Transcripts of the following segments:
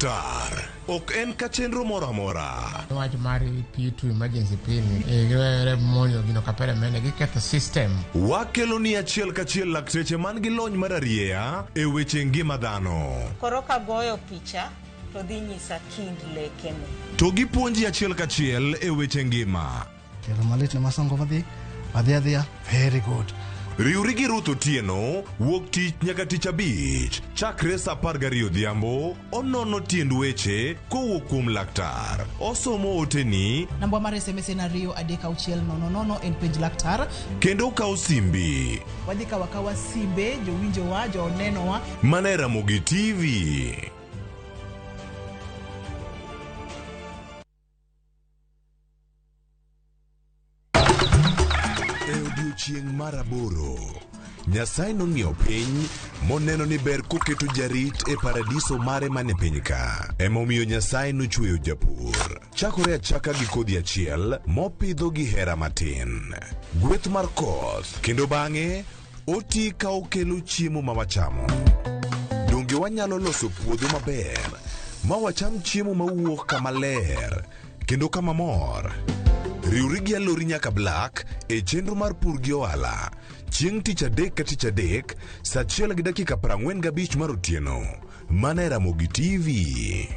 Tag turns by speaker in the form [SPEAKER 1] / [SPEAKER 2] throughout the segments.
[SPEAKER 1] laktar ok en ka chenro moro amora.
[SPEAKER 2] Wach mar P2 emergency pill ni giwere monjo gino kapere mene giketho system.
[SPEAKER 1] Wakelo ni achiel kachiel lakteche man gi lony mar arieya e weche ngima dhano.
[SPEAKER 3] Koro kagoyo picha to dhi nyisa kind lekene.
[SPEAKER 1] To gipuonji achiel kachiel e weche ngima.
[SPEAKER 4] Tielo malit ne masongo madhi adhi adhiya very good.
[SPEAKER 1] Riwri gi Ruth Otieno wuok tich nyaka tich abich chakre saa 12 odhiambo onono tiend weche kowuok kuom laktar. Osomo oteni
[SPEAKER 5] Namba mar SMS en 23600 en penj laktar.
[SPEAKER 1] kendo okawo simbi
[SPEAKER 5] Wadhi kawo akawa simbe jowinjowa, jonenowa.
[SPEAKER 1] mana e Ramogi TV. E odiechieng' mar aboro, Nyasaye nong'iyo piny moneno ni ber koketo jarit e paradiso mare man e piny ka. Emomiyo Nyasaye nochweyo japur. Chakore achaka gi kodhi achiel mopidho gi hera matin. Gweth mar koth kendo bang'e oti ka okelo chiemo ma wachamo. Donge wanyalo loso puodho maber ma wacham chiemo mawuok kama ler kendo kama mor? Riwri gi Alori nyaka Black e chenro mar pur gi ohala chieng' tich adek ka tich adek saa achiel gi dakika 45 mar otieno mana e Ramogi TV.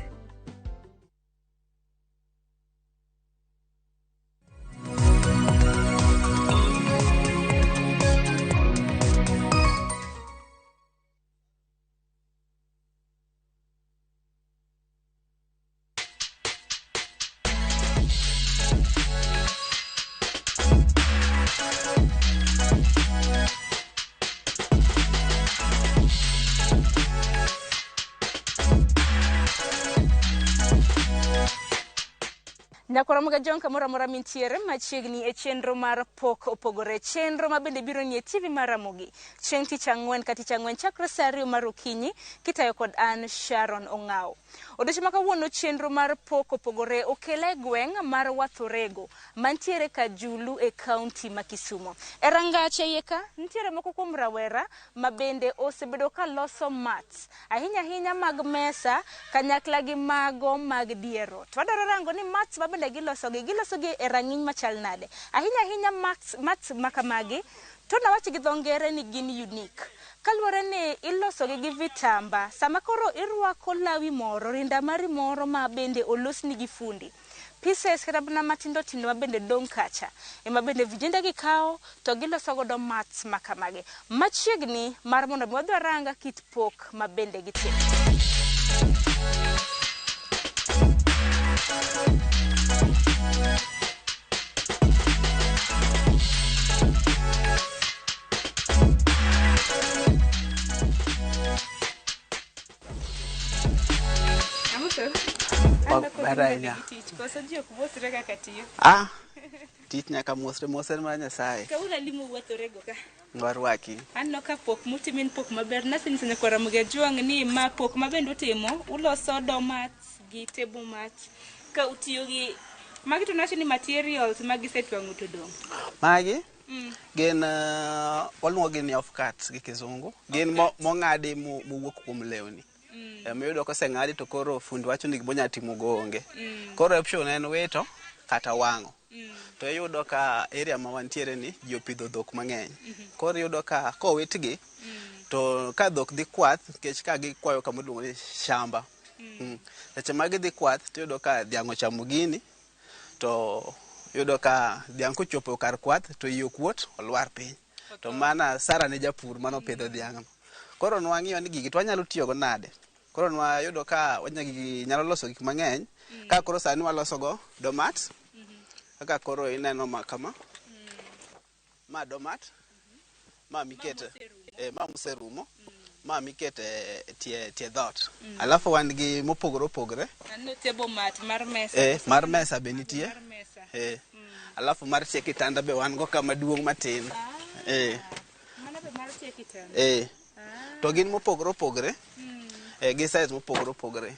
[SPEAKER 6] Nyakwara Jong kamoro amora mintiere machiegni e chenro mar Pok Opogore, chenro ma bende biro nie TV mar Ramogi chieng' tich ang'wen ka tich ang'wen chakre saa 2 mar okinyi kitayo kod an Sharon Ong'awo. Odiochieng' ma kawuono chenro mar Pok Opogore okela e gweng' mar Wathorego mantiere Kajulu e kaunti ma Kisumo. E rangach e iye ka nitiere moko kuom rawera ma bende osebedo ka loso mats ahinya ahinya mag mesa kanyakla gi mago mag dier ot. Wadwaro rango ni mats ma bende gilosogi, gilosogi e rang'iny machal nade. Ahinya ahinya mats makamagi to nawach gi dho ngere ni gin unique. Kaluwore ni ilosogi gi vitamba, sama koro irwako lawi moro, rinda mari moro ma bende olosni gi fundi. Pieces kata mana matindo tindo ma bende dong' kacha ema bende vijende gi kawo to giloso godo mats makamagi. Machiegni mar mondo mi wadhi warang kit pok ma bende gitimo.
[SPEAKER 7] Ber ahinya.
[SPEAKER 6] Tich koso ji ok mosre kaka tiyo.
[SPEAKER 7] Ah, tich nyaka mosre mos en mar Nyasaye.
[SPEAKER 6] Kawuono alimo Wathorego ka.
[SPEAKER 7] Warwaki.
[SPEAKER 6] Aneno ka pok mutimo en pok maber. Nasenyiso nyakwar Ramogi Ajwang' ni ma pok ma bende utimo, uloso doormats gi table mats ka utiyo gi magi to nawacho ni materials ma gisetwang'o to dong'.
[SPEAKER 7] Magi gin waluongo gi ni off cuts gi kizungu. Gin mong'adi mowuok kuom lewni. Miyudo koseng'adi to koro fundi wacho ni gima timo go onge. Koro option en wito kata wang'o. To iyudo ka area ma wantiere ni ji opidho dhok mang'eny. Koro iyudo ka kowitgi to ka dhok dhi kwath nikech ka gikwayo kama iluongo ni shamba. Seche ma gidhi kwath tiyudo ka dhiang' ochamo gini to iyudo ka dhiang' kochopo kar kwath to iye okuot olwar piny. To mana Sara ne japur manopidho dhiang' no. Koro nwang'iyo ni gigi to wanyalo tiyo go nade. Koro nwayudo ka gigi nyalo loso gik mang'eny. Ka koro sani waloso go doormat. Kaka koro ineno ma kama. Ma doormat. Ma mikete. Ma moserumo. Ma mikete tie dhoot. Alafu wan gi mopogore opogore.
[SPEAKER 6] Aneno table mat mar mesa.
[SPEAKER 7] Mar mesa be nitie. Alafu mar tie kitanda be wan go kama duong' matin.
[SPEAKER 6] Mano be mar tie kitanda.
[SPEAKER 7] To gin mopogore opogore. Gi size mopogore opogore.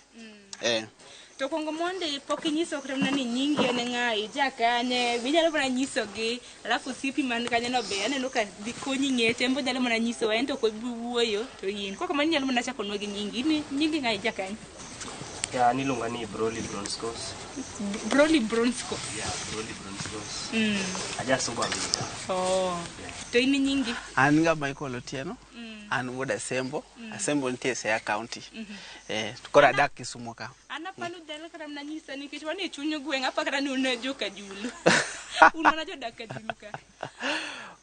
[SPEAKER 6] To kuongo mondi pok inyiso kata mana ni nyingi en ng'a, ija kanye, inyalo mana nyisogi, alafu sipi man kanyo no be aneno ka dhi konyi ng'eche, en be onyalo mana nyisowa, en to ok obi wuoyo to in. Kok kamano inyalo mana chakonwa gi nyingi, in nyingi ng'a, ija kanye?
[SPEAKER 8] Ya, an iluonga ni Broly Bronscos.
[SPEAKER 6] Broly Bronsco.
[SPEAKER 8] Ya, Broly Bronscos. Aja Suba Mbita.
[SPEAKER 6] Oh. To in nyingi?
[SPEAKER 7] An ga Michael Otieno. An wuod Asembo. Asembo nitie e Siaya County. To koro adak Kisumu ka.
[SPEAKER 6] An apani udala kata mana nyisa nikech wan e chuny gweng' apa kata ni un joka Julu. Un mana jodak Kajulu ka.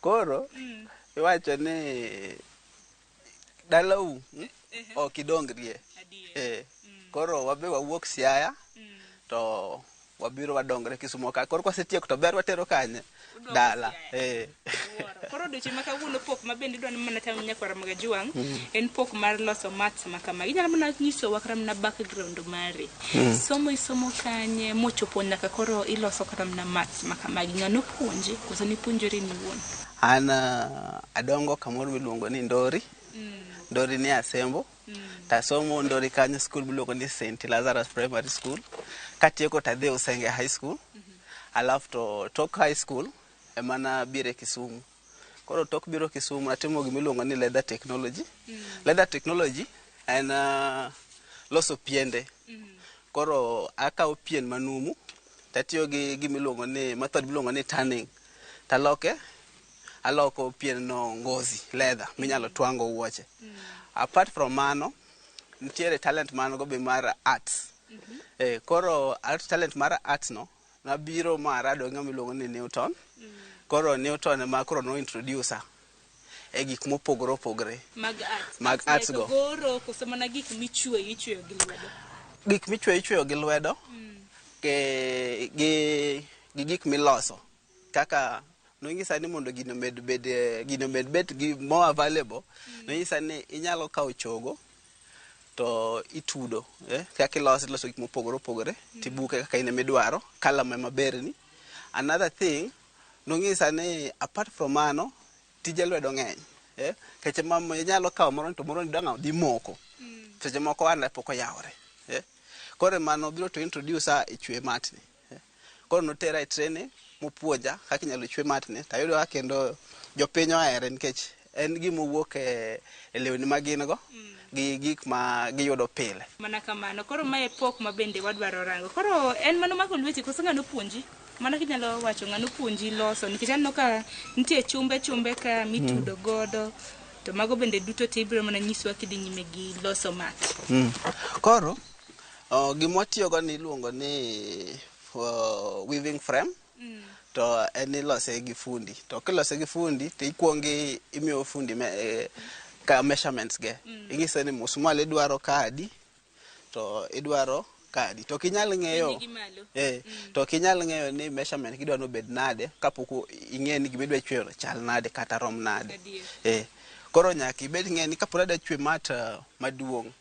[SPEAKER 7] Koro iwacho ni dalau ok idongrie.
[SPEAKER 6] Adier.
[SPEAKER 7] Koro wabe wawuok Siaya to wabiro wadongre Kisumu ka. Koro kwasetieko to ber watero kanye?
[SPEAKER 6] Udwoko
[SPEAKER 7] Dala.
[SPEAKER 6] Siaya. Wuoro. Koro odiochieng' ma kawuono pok ma bende idwa ni mana tang' nyakwara mag Ajwang' en pok mar loso mats ma kamagi. Inyalo mana nyisowa kata mana background mari. Somo isomo kanye mochopo nyaka koro iloso kata mana mats ma kamagi. Ng'ano puonji koso nipuonjori in iwuon?
[SPEAKER 7] An adongo kamoro miluongo ni Ndori. Ndori ni Asembo. Tasomo Ndori kanyo skul miluongo ni St. Lazarus Primary School. Katieko tadhi Usenge High School. Alafu to tok high school ema nabire Kisumu. Koro tok biro Kisumu natimo gimiluongo ni leather technology. Leather technology en loso piende. Koro akawo pien manumu tatiyo gi gimiluongo ni method miluongo ni tanning. Taloke aloko pien no ngozi leather minyalo twang'o wuoche. Apart from mano, nitiere talent man go be mar arts. Koro art talent mar arts no nabiro ma arado gi ng'ama iluongo ni Newton. Koro Newton ema koro no introduce e gik mopogore opogore.
[SPEAKER 6] Mag arts.
[SPEAKER 7] Mag arts
[SPEAKER 6] like
[SPEAKER 7] go.
[SPEAKER 6] Goro koso mana gik michweyo ichweyo gi lwedo.
[SPEAKER 7] Gik michweyo ichweyo gi lwedo gi gik miloso kaka nonyisa ni mondo gino omed bed gino omed bet gi more available. Nonyisa ni inyalo kawo chogo to itudo kaka iloso iloso gik mopogore opogore tibuke kaka in emidwaro colour ma maberni. Another thing nonyisa ni apart from mano tije lwedo ng'eny keche ma inyalo kawo moro to moro dang' dhi moko seche moko ohala pok oyawore. Koro mano biro to introduce e chwe matni. Koro notera e training mopuonja kaka inyalo chwe matni tayudo ka kendo jopiny ohere nikech en gima owuok e lewni ma gin go gi gik ma giyudo pile.
[SPEAKER 6] Mana kamano. Koro mae pok ma bende wadwaro rango. Koro en mano mako lweti koso ng'ano puonji? Mana kinyalo wacho ng'ano puonji loso nikech aneno ka nitie chumbe chumbe ka mitudo godo to mago bende duto te ibiro mana nyisowa kidhi nyime gi loso mat.
[SPEAKER 7] Koro gima watiyogo ni iluongo ni weaving frame. To en ilose gi fundi. To kilose gi fundi to ikuongo imiyo fundi ka measurements ge. Inyise ni musmal idwaro kadi to idwaro kadi. To ok inyal ng'eyo to ok inyal ng'eyo ni measurement kidwa ni obed nade kapok ing'eyo ni gima idwa chweyo no chal nade kata rom nade. Koro nyaka ibed ng'e ni kaponi adwa chwe mat maduong'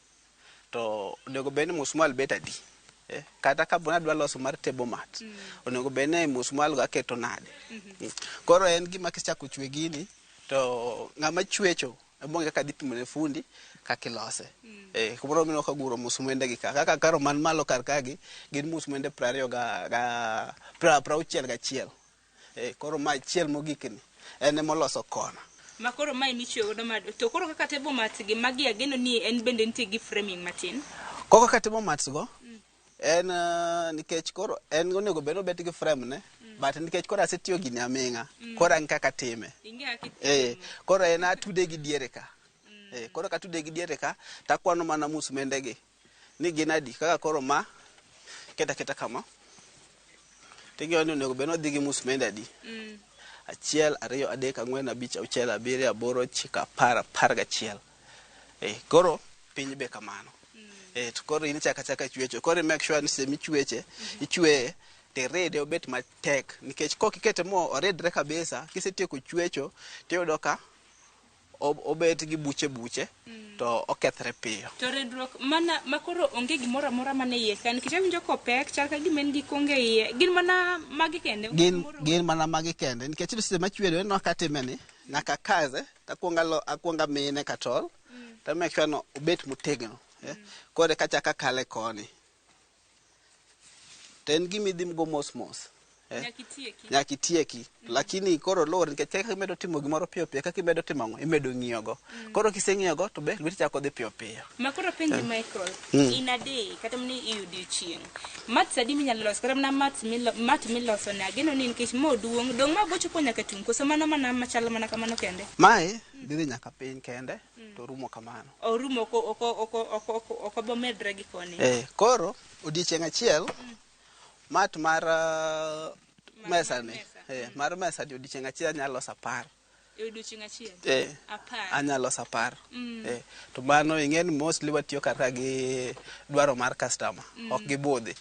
[SPEAKER 7] to onego bed ni musmal bet adi. Kata kaponi adwa loso mar table mat onego bed ni musmal go aketo nade. Koro en gima kisechako chwe gini to ng'ama chwecho ema ong'e kaka dhi pimo ne fundi kaka ilose. Kumoro mineno ka guro musmende gi ka kaka karo man malo kar kagi gin musmende 21 ga 61. Koro ma achiel mogik ni en emoloso kona.
[SPEAKER 6] Ma koro mae michweyo godo ma to koro kaka table mats gi magi ageno ni en bende nitie gi framing matin.
[SPEAKER 7] Koko kaka table mats go en nikech koro en onego bed ni obet gi frame ne but nikech koro asetiyo gini aming'a koro ang' kaka time. Koro en atude gi diere ka. Koro katude gi diere ka takwano mana musmende gi ni gin adi kaka koro ma keta keta kama ting'iyo ni onego bed ni odhi gi musmende adi. 1 2 3 4 5 6 7 8 9 10 11. Koro piny be kamano. To koro in ichako achaka chwecho. Koro make sure ni seche michweche ichweye tiride obet matek nikech kok ikete mo oridre kabisa kisetieko chwecho tiyudo ka obet gi buche buche to okethre piyo.
[SPEAKER 6] To ridruok mana makoro onge gimoro amora mane iye ka nikech awinjo kopek chal ka gima en gi konge iye gin mana magi kende.
[SPEAKER 7] Gin mana magi kende nikech seche machweyo ineno kaka atime ni nyaka kaze takuongo amine katol to make sure no obet motegno. Koro eka achako akale koni. To en gima idhi go mos mos. Eh.
[SPEAKER 6] Nyaka itieki.
[SPEAKER 7] Nyaka itieki. Lakini koro luwore nikech kaka imedo timo gimoro piyo piyo, kaka imedo timo ang'o, imedo ng'iyogo. Koro kiseng'iyogo to be lweti chako dhi piyo piyo.
[SPEAKER 6] Ma koro penji Michael, in a day kata mana e odiochieng', mats adi minyalo loso kata mana mats milo, mat miloso ne ageno ni nikech ma oduong' dong' ma bochopo nyaka tung' koso mano mana machalo mana kamano kende?
[SPEAKER 7] Mae dhi dhi nyaka piny kende to rumo kamano.
[SPEAKER 6] Orumo ok ok ok ok ok ok obomedre gi koni.
[SPEAKER 7] Eh, koro odiochieng' achiel mat mar mesa ni,
[SPEAKER 6] mesa.
[SPEAKER 7] eh, mar mesa ni odiochieng' achiel anyalo loso 10.
[SPEAKER 6] E odiochieng' achiel?
[SPEAKER 7] Eh,
[SPEAKER 6] 10.
[SPEAKER 7] anyalo loso 10. Eh, to mano ing'e ni mostly watiyo kar ka gi dwaro mar customer, ok gi budhi.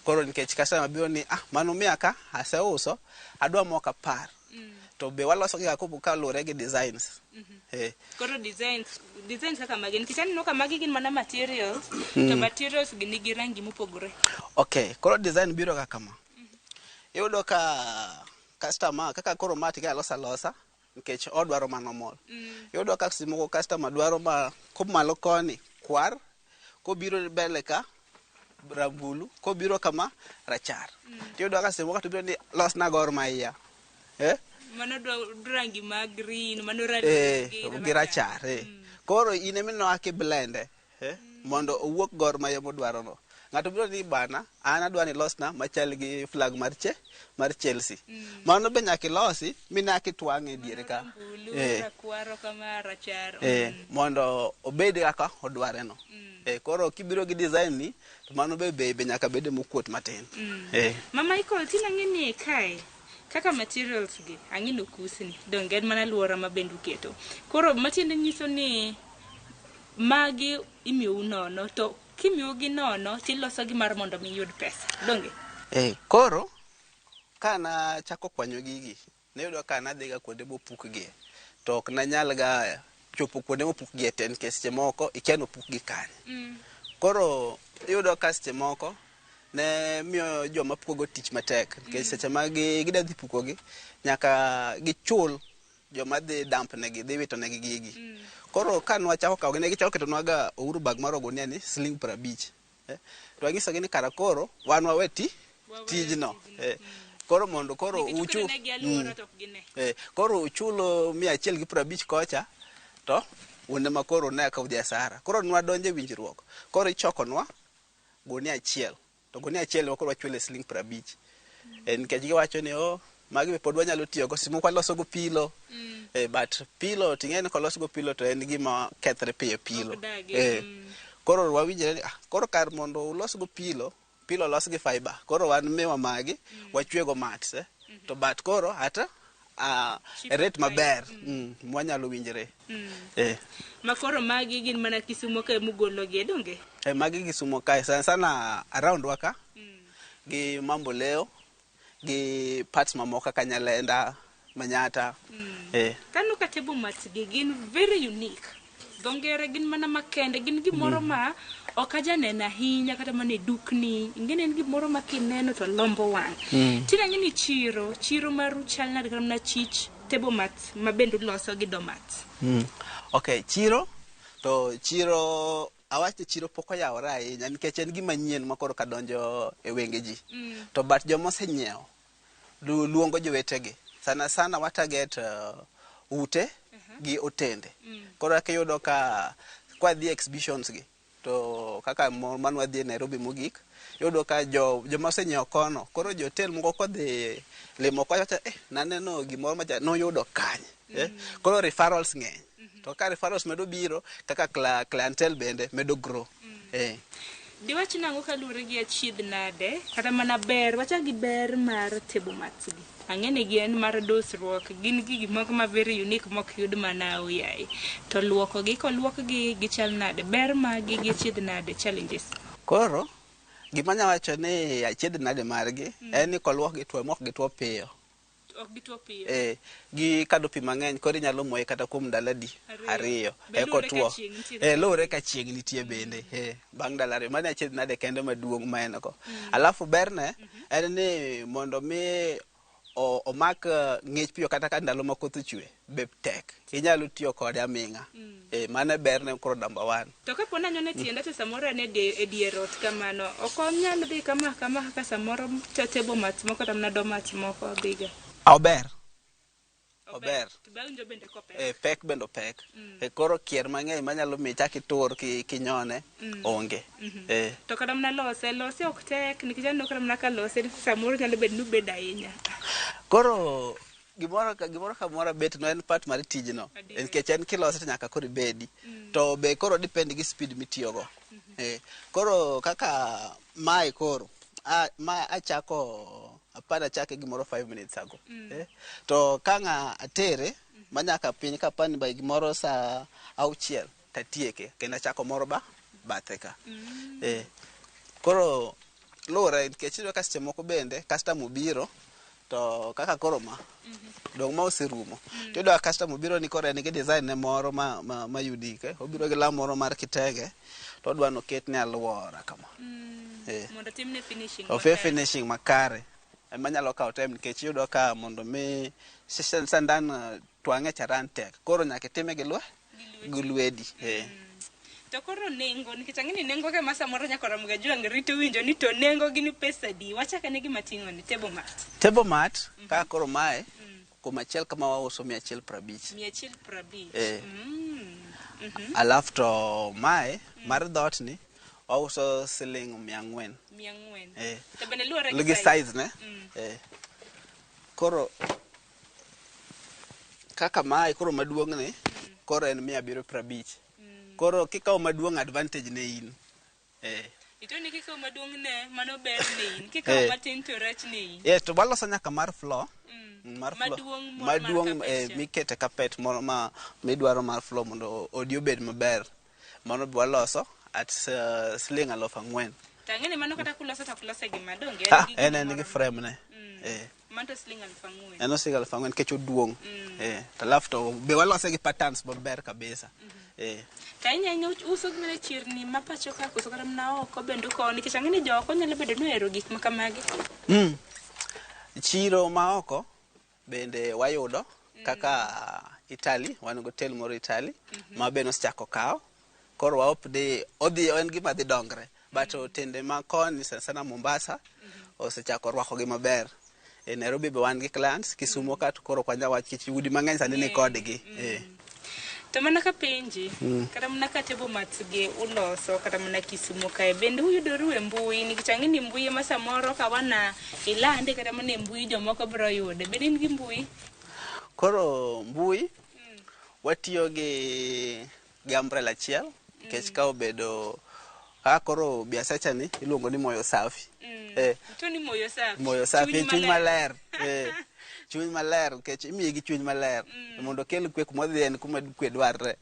[SPEAKER 7] Koro nikech customer biro ni ah mano miya ka aseuso adwa moko 10. To be waloso gi kaluwore gi designs. Eh.
[SPEAKER 6] Koro designs kaka magi nikech aneno ka magi gin mana materials to materials gi nigi rangi mopogore.
[SPEAKER 7] Okay, koro design biro kaka kama. Iyudo ka customer kaka koro ma tika alosa alosa nikech odwaro mano mol. Iyudo ka seche moko customer dwaro ma komalo koni kwar, kobiro mbele ka rambulu, kobiro kama rachar. Iyudo ka seche moko to biro ni losna Gor Mahia. Eh?
[SPEAKER 6] Mano dwa rangi ma green, mano
[SPEAKER 7] gi rachar. Eh. Koro in ema ineno kaka iblende mondo owuok Gor Mahia modwaro no. Ng'ato biro ni bana, an adwa ni losna machal gi flag mar che mar Chelsea. Mano be nyaka ilosi mine kaka itwang'e e diere ka.
[SPEAKER 6] Rambulu, rakwaro kama rachar.
[SPEAKER 7] Mondo obed kaka odware no. Koro kibiro gi design ni to mano be be nyaka bede mokuot matin.
[SPEAKER 6] Ma Michael tina ng'e ni kae kaka materials gi ang'ino kusni donge en mana alwora ma bende uketo. Koro matiende nyiso ni magi imiyou nono to kimiyogi nono tiloso gi mar mondo mi iyud pesa. Donge?
[SPEAKER 7] Koro kana chako kwanyo gigi niyudo ka nadhiga kuonde mopukgie to ok nanyal ga chopo kuonde mopukgie te nikech seche moko ikia ni opukgi kanye. Koro iyudo ka seche moko ne miyo joma pukogo tich matek nikech seche ma gidwa dhi pukogi nyaka gichul joma dhi dump negi, dhi wito negi gigi. Koro ka nwachako kawogi ne gichako ketonwa ga Uhuru bag mar ogunia ni siling 50. To wanyisogi ni kara koro wan wawe tijno. Koro mondo koro uchu koro uchulo 150 kocha to un ema koro une ka udhi asara. Koro nwadonjo e winjruok. Koro ichokonwa gunia achiel. To gunia achiel koro wachulo siling 50. Nikech giwacho ni oh magi be pod wanyalo tiyogo seche moko waloso go pilo. But pilo ting'e ni kolos go pilo to en gima kethre piyo pilo. Koro wawinjre ni koro kar mondo ulos go pilo, pilo los gi fiber. Koro wan miwa magi wachwe go mats. To but koro at rate maber mwanyalo winjre.
[SPEAKER 6] Ma koro magi gin mana Kisumo kae mugologie donge?
[SPEAKER 7] Magi Kisumo kae sana sana around wa ka gi Mamboleo gi parts mamoko kaka Nyalenda, Manyata.
[SPEAKER 6] Kano ka table mats gi gin very unique. Dho ngere gin mana makende, gin gimoro ma ok ajaneno ahinya kata mana e dukni. Ing'eni en gimoro ma kineno to lombo wang'. Tinde ang'e ni chiro maru chal nade kata mana chich table mats ma bende uloso gi doormats.
[SPEAKER 7] Okay, chiro to chiro awach ni chiro pok oyawore ahinya nikech en gima nyien ma koro kadonjo e wenge ji. To but joma osenyiewo luongo jowetegi. Sana sana wa target ute gi otende. Koro kaka iyudo ka kwadhi exhibitions gi to kaka mane wadhi e Nairobi mogik, iyudo ka joma osenyiewo kono, koro jo hotel moko kodhi limo kocha wacho naneno gimoro macha noyudo kanye. Koro referrals ng'eny. To ka referrals medo biro, kaka clientele bende medo grow.
[SPEAKER 6] Diwach nang'o kaluwore gi achiedh nade kata mana ber, wachak gi ber mar table mats gi. Ang'e ni gin mar dusruok, gin gi gik moko ma very unique mok yud mana aoyaye. To luoko gi koluokgi gichal nade, ber magi gi achiedh nade, challenges.
[SPEAKER 7] Koro gima anya wacho ni achiedh nade margi en ni koluokgi to mok gituo piyo.
[SPEAKER 6] Ok gituo piyo.
[SPEAKER 7] Gikadho pi mang'eny koro inyalo moye kata kuom ndalo adi? Ariyo.
[SPEAKER 6] Be
[SPEAKER 7] Eka
[SPEAKER 6] luwore ka
[SPEAKER 7] otuo.
[SPEAKER 6] chieng' nitie.
[SPEAKER 7] Luwore ka chieng' nitie bende. Bang' ndalo ariyo. Mano e achiedh nade kende maduong' ma en go. Alafu berne en ni mondo mi omak ng'ich piyo kata ka ndalo ma koth ochwe be tek. Inyalo tiyo kode aming'a. Mano e berne koro number one.
[SPEAKER 6] To kapo ni anyono e tienda to samoro an e dier ot kamano, ok onyal dhi kama kama kaka samoro table mats moko kata mana doormats moko dhiga.
[SPEAKER 7] Ober. Ober.
[SPEAKER 6] To be awinjo bende kopek.
[SPEAKER 7] Pek bende opek. Koro kier mang'eny manyalo miyo ichak itur kinyone onge.
[SPEAKER 6] To kata mana lose ok tek nikech aneno kata mana ka lose samoro nyalo bedo ni obedo ahinya.
[SPEAKER 7] Koro gimoro kamoro bet no en part mar tijno. Nikech en kilose to nyaka koro ibedi. To be koro depend gi speed mitiyogo. Koro kaka mae koro ma achako apana achake gimoro 5 minutes ago. To ka ng'a atere manyaka piny kapani by gimoro saa 6 tatieke kendo achako moro ba bathe ka. Koro luwore nikech iyudo ka seche moko bende customer obiro to kaka koro ma dong' ma oserumo. To iyudo ka customer obiro ni koro en gi design ne moro ma unique. Obiro gi law moro mar kitenge to odwa ni oketne alwora kama.
[SPEAKER 6] Mondo otimne finishing
[SPEAKER 7] Ofe
[SPEAKER 6] makare.
[SPEAKER 7] Finishing makare. Ema nyalo kawo time nikech iyudo ka mondo mi sandan twang'e charan tek. Koro nyaka itime gi gi lwedi.
[SPEAKER 6] To koro nengo, nikech ang'e ni nengo ke ma samoro nyaka Ramogi Ajwang' rito winjo ni to nengo gin pesa adi. Wachak ane gima ting'o ni table mat.
[SPEAKER 7] Table mat, kaka koro mae, kuom achiel kama wauso 150.
[SPEAKER 6] 150.
[SPEAKER 7] Alafu to mae, mar dhoot ni, wauso siling 400.
[SPEAKER 6] 400.
[SPEAKER 7] Eh.
[SPEAKER 6] To bende luwore
[SPEAKER 7] gi size ne. Koro kaka mae koro maduong' ni, koro en 750. Koro kikawo maduong' advantage ne in.
[SPEAKER 6] Ito ni kikawo maduong' ne, mano ber ne in. Kikawo matin to rach ne in.
[SPEAKER 7] Yes, to waloso nyaka mar floor. Mar floor.
[SPEAKER 6] Maduong' moro mar
[SPEAKER 7] Maduong'
[SPEAKER 6] carpet cha.
[SPEAKER 7] Mikete carpet moro ma midwaro mar floor mondo odi obed maber. Mano be waloso at siling 4,000.
[SPEAKER 6] To ang'e ni mano kata kuloso to ok lose gi madonge.
[SPEAKER 7] En gi frame ne.
[SPEAKER 6] Mano to siling 4,000.
[SPEAKER 7] En siling 4,000 nikech oduong'. To alafu to be walose gi patterns maber kabisa.
[SPEAKER 6] To ahinya ahinya uso gi mana e chirni ma pacho ka koso kata mana oko bende ukowo nikech ang'e ni jo oko nyalo bedo ni ohero gik ma kamagi.
[SPEAKER 7] Chiro ma oko bende wayudo kaka Italy, wan gi hotel moro Italy ma be nosechako kawo. Koro wa hope ni odhi en gima dhi dongre. But otende ma koni sana sana Mombasa osechako rwako gi maber. E Nairobi be wan gi clients, Kisumo ka to koro ok wanyal wach nikech udi mang'eny sani ni kodgi.
[SPEAKER 6] To mana ka penji, kata mana ka table mats gi uloso kata mana Kisumo kae, bende uyudoru e mbui nikech ang'e ni mbui ema samoro ka wana ilande kata mana e mbui jomoko biro yude. Bende in gi mbui?
[SPEAKER 7] Koro mbui watiyo gi umbrella achiel nikech ka obedo kaka koro biasacha ni iluongo ni Moyo Safi.
[SPEAKER 6] To ni Moyo Safi.
[SPEAKER 7] Moyo Safi,
[SPEAKER 6] Chuny
[SPEAKER 7] chuny
[SPEAKER 6] maler.
[SPEAKER 7] maler. Chuny maler nikech imiye gi chuny maler mondo okel kwe kuma odhiye en kuma kwe dwarre.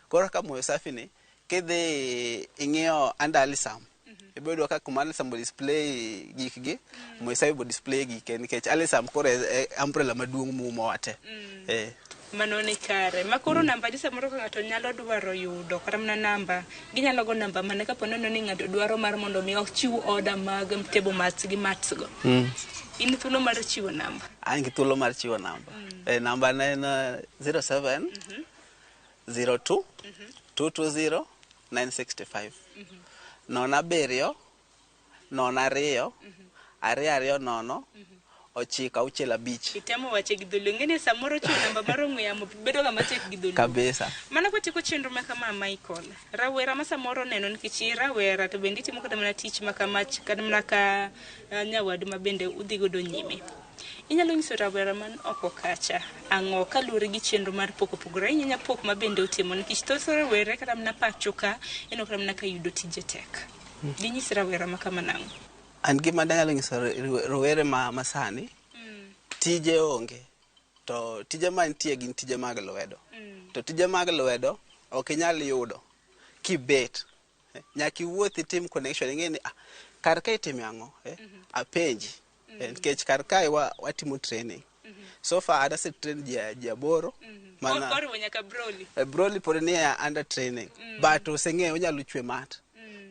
[SPEAKER 7] Koro ka Moyo Safi ni kidhi ing'iyo under Alisam, ibiro yudo ka kuma Alisam o display gikgi, Moyo Safi bo display gike nikech Alisam koro e umbrella maduong' moumowa te.
[SPEAKER 6] Mano ni kare. Ma koro namba di samoro ka ng'ato nyalo dwaro yudo kata mana namba, ginyalo go namba mane kapo nono ni ng'ato dwaro mar mondo mi ochiw order mag table mats gi mats go. In thuolo mar chiwo namba.
[SPEAKER 7] An gi thuolo mar chiwo namba. Namba ne en 07 02 220 965. 07 02 220 965.
[SPEAKER 6] Itemo wache gi dholuo. Ing'e ni samoro chiwo namba mar ong'we yamo bedo ga matek gi dholuo.
[SPEAKER 7] Kabisa.
[SPEAKER 6] Mana kwatieko chenro ma kama Michael, rawera ma samoro neno nikech in rawera to bende itimo kata mana tich ma kama kata mana ka nyawadu ma bende udhi godo nyime. Inyalo nyiso rawera man oko kacha ang'o kaluwore gi chenro mar pok opogore ahinya pok ma bende utimo nikech thoth rawere kata mana pacho ka ineno kata mana ka yudo tije tek. Dinyis rawera ma kama nang'o?
[SPEAKER 7] An gima danyalo nyiso rowere ma masani, tije onge. To tije mantie gin tije mag lwedo. To tije mag lwedo ok inyal yudo kibet. Nyaka iwuoth itim connection ing'e ni kar ka itime ang'o? Apenji. Nikech kar kae watimo training. So far ase train ji 8.
[SPEAKER 6] Mana oriwo nyaka Broly.
[SPEAKER 7] Broly pod ni under training. But oseng'eyo onyalo chwe mat.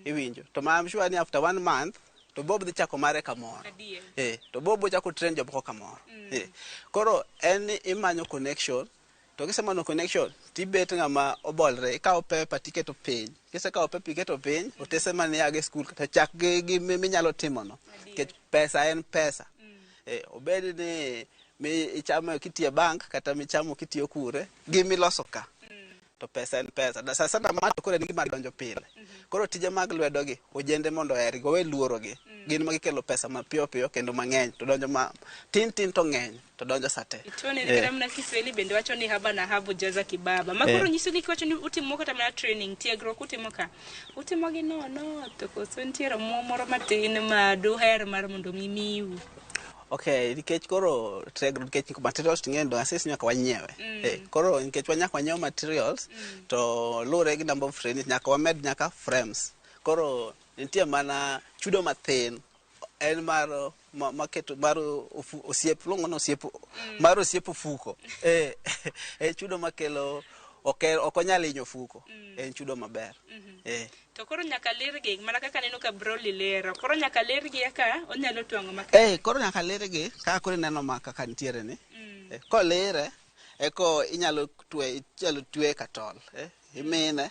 [SPEAKER 7] Iwinjo. To ma I'm sure ni after 1 month To Bob dhi chako mare kamoro.
[SPEAKER 6] Adier.
[SPEAKER 7] To Bob ochako train jomoko kamoro. Koro en ni imanyo connection, to kisemanyo connection tibet ng'ama obolre, ikawo paper tiketo piny. Kisekawo paper iketo piny, otese mane iago e skul kata chak gi minyalo timono. Nikech pesa en pesa. Obed ni mi ichamo kitiyo e bank kata michamo kitiyo kure, gi miloso ka. To pesa en pesa. Da sasa ma to koro en gima donjo pile. Koro tije mag lwedo gi, ojende mondo ohergi, owe luorogi. Gin ma gikelo pesa mapiyo piyo kendo mang'eny, to donjo ma tin tin to ng'eny, to donjo sate.
[SPEAKER 6] Tuone kata mana Kiswahili bende wacho ni haba na haba hujaza kibaba. Ma koro nyiso ni kiwacho ni utimo kata mana training, tiegruok utimo ka. Utimo gi nono to koso nitiere omuom moro matin ma duher mar mondo mi miu.
[SPEAKER 7] Okay, nikech koro tiegruok, nikech materials to ng'eny, asisi nyaka wanyiewe. Koro nikech nyaka wanyiew materials, to luwore gi number of trainees, nyaka wamed nyaka frames. Koro nitie mana chudo mathin, en mar maketo mar osiep, luongo ni osiep, mar osiep ofuko. Chudo makelo ok onyal hinyo ofuko. En chudo maber.
[SPEAKER 6] To koro nyaka lergi, mana kaka aneno ka Broly lero. Koro nyaka lergi eka onyalo twang'o makare.
[SPEAKER 7] Koro nyaka lergi kaka koro ineno ma kaka nitiere ni. Kolere eko inyalo twe, inyalo twe ka tol. Imine.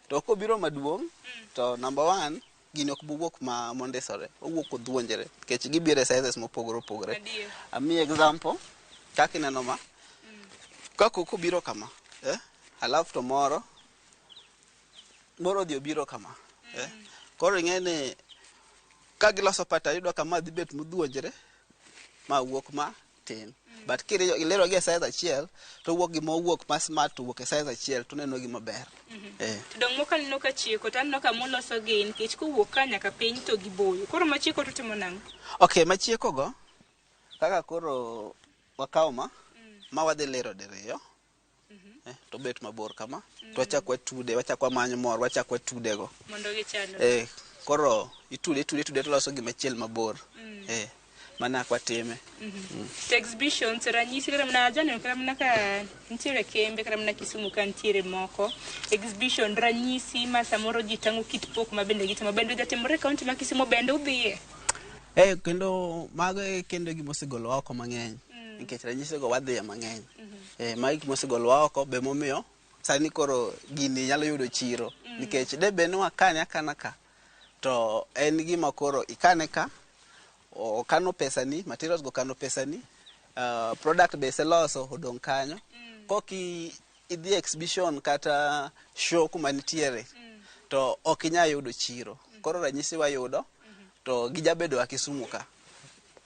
[SPEAKER 7] To kobiro maduong', to number 1, gini ok bowuok ma mondisore, owuok kodhuonjre, nikech gibiro e sizes mopogore opogore. Amiyi example, kaka ineno ma. Kaka kobiro kama, alafu to moro odhi obiro kama. Koro ing'e ni ka giloso pattern, iyudo ka ma dhi bet modhuonjre, ma wuok ma tin. But kilero gi e size achiel, to wuok gima owuok ma smart to wuok e size achiel, to neno gima ber.
[SPEAKER 6] To dong' moko aneno ka chieko, to aneno ka moloso gi nikech kowuok ka nyaka piny to giboyo. Koro machieko to timo nang'o?
[SPEAKER 7] Okay, machieko go, kaka koro wakawo ma wadhi lero diriyo. To bet mabor kama, to wachak watude, wachak wamanyo mor, wachak watude go.
[SPEAKER 6] Mondo gichalre.
[SPEAKER 7] Koro itude, itude, itude to loso gima chiel mabor. Mana kwa time.
[SPEAKER 6] To exhibitions, ranyisi kata mana janeno kata mana ka nitiere kembe kata mana Kisumu ka nitiere moko. Exhibition ranyisi ma samoro ji tang'o kit pok ma bende gitimo. Bende jatimore e kaunti ma Kisumu bende udhiye?
[SPEAKER 7] Kendo mago e kendo gima osegolowa oko mang'eny. Nikech ranyisi go wadhiye mang'eny. Mago gima osegolowa oko be momiyo sani koro gini nyalo yudo chiro. Nikech de bed ni wakane akana ka, to en gima koro ikane ka, okano pesani, materials go kano pesani, product be iseloso odong' kanyo. Kok idhi exhibition kata show kuma nitiere, to ok inyal yudo chiro. Koro ranyisi wayudo, to gijabedo wa Kisumu ka.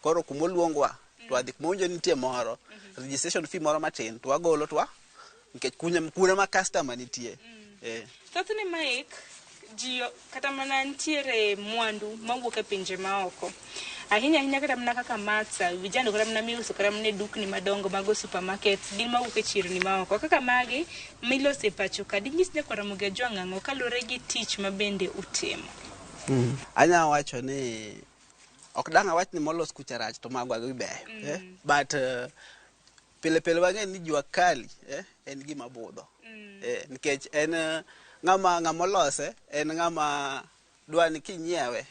[SPEAKER 7] Koro kumoluongwa, to wadhi kuma owinjo nitie moro, registration fee moro matin, to wagolo to wa, nikech kune ma customer nitie.
[SPEAKER 6] Thothne Mike, ji kata mana nitiere mwandu mawuok e pinje maoko. Ahinya ahinya kata mana kaka matsa, vijana kata mana miuso kata mana e dukni madongo mago supermarkets, gin mawuok e chirni maoko. Kaka magi miloso e pacho ka, dinyis nyakwar Ramogi Ajwang' ang'o kaluwore gi tich ma bende utimo?
[SPEAKER 7] Anya wacho ni ok dang' awach ni molos kucha rach to magwa gi beyo. But pile pile wang'e ni jua kali en gima budho. Nikech en ng'ama olose en ng'ama dwa ni kinyiewe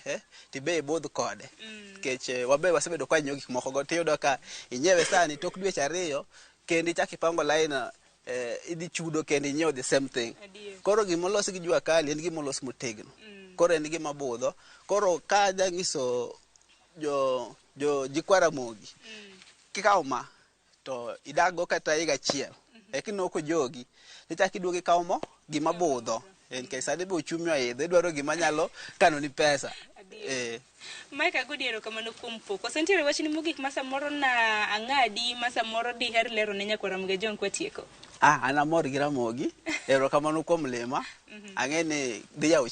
[SPEAKER 7] tibe ibudh kode. Nikech wabe wasebedo ka wanyiewo gik moko go, tiyudo ka inyiewe sani tok dweche 2 kendo ichak ipango line, idhi chudo kendo inyiewo the same thing. Koro gima olos gi jua kali en gima olos motegno. Koro en gima budho. Koro ka adwa nyiso jo jikwa Ramogi, kikawo ma to idag go kata higa achiel, eka ineno kojogi, tichak iduogo ikawo mo gima budho. Nikech sani be uchumi oidho, idwaro gima nyalo kanoni pesa.
[SPEAKER 6] Mike, agodi erokamano kuom pok. Koso nitiere wachni mogik ma samoro na ang'adi ma samoro diher lero ne nyakwar Ramogi Ajwang' kwatieko?
[SPEAKER 7] An amor gi Ramogi. Erokamano kuom lima. Ang'e ni dhi yawo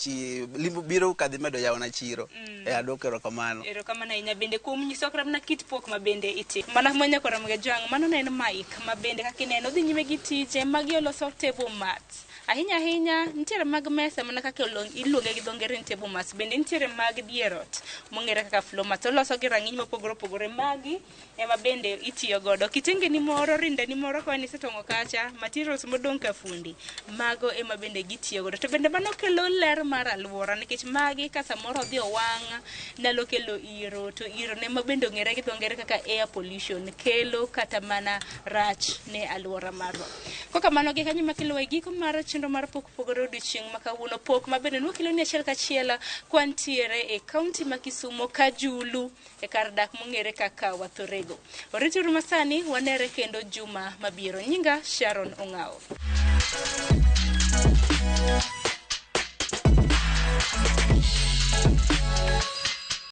[SPEAKER 7] biro ka dhi medo yawona chiro. Aduoko erokamano.
[SPEAKER 6] Erokamano ahinya bende kuom nyiso kata mana kit pok ma bende itimo. Mana ma nyakwar Ramogi Ajwang', mano ne en Mike ma bende kaka ineno odhi nyime gi tije magi oloso table mats. Ahinya ahinya nitiere mag mesa mana kaka iluonge gi dho ngere ni table mats, bende nitiere mag dier ot mong'ere kaka floor mats. Oloso gi rang'iny mopogore opogore. Magi ema bende itiyo godo. Kitenge ni moro, rinda ni moro ka isetong'o kacha, materials modong' ka fundi, mago ema bende gitiyo godo. To bende mano kelo ler mar alwora nikech magi ka samoro odhi owang' nyalo kelo iro, to iro ne ma bende ong'ere gi dho ngere kaka air pollution kelo kata mana rach ne alwora marwa. Kokamano gi kanyo makelo e giko mar chenro mar Pok Opogore odiochieng' ma kawuono. Pok ma bende nwakelo ni achiel kachiel kwantiere e kaunti ma Kisumo Kajulu e kar dak mong'ere kaka Wathorego. Orituru masani wanere kendo juma mabiro. Nyinga Sharon Ong'awo.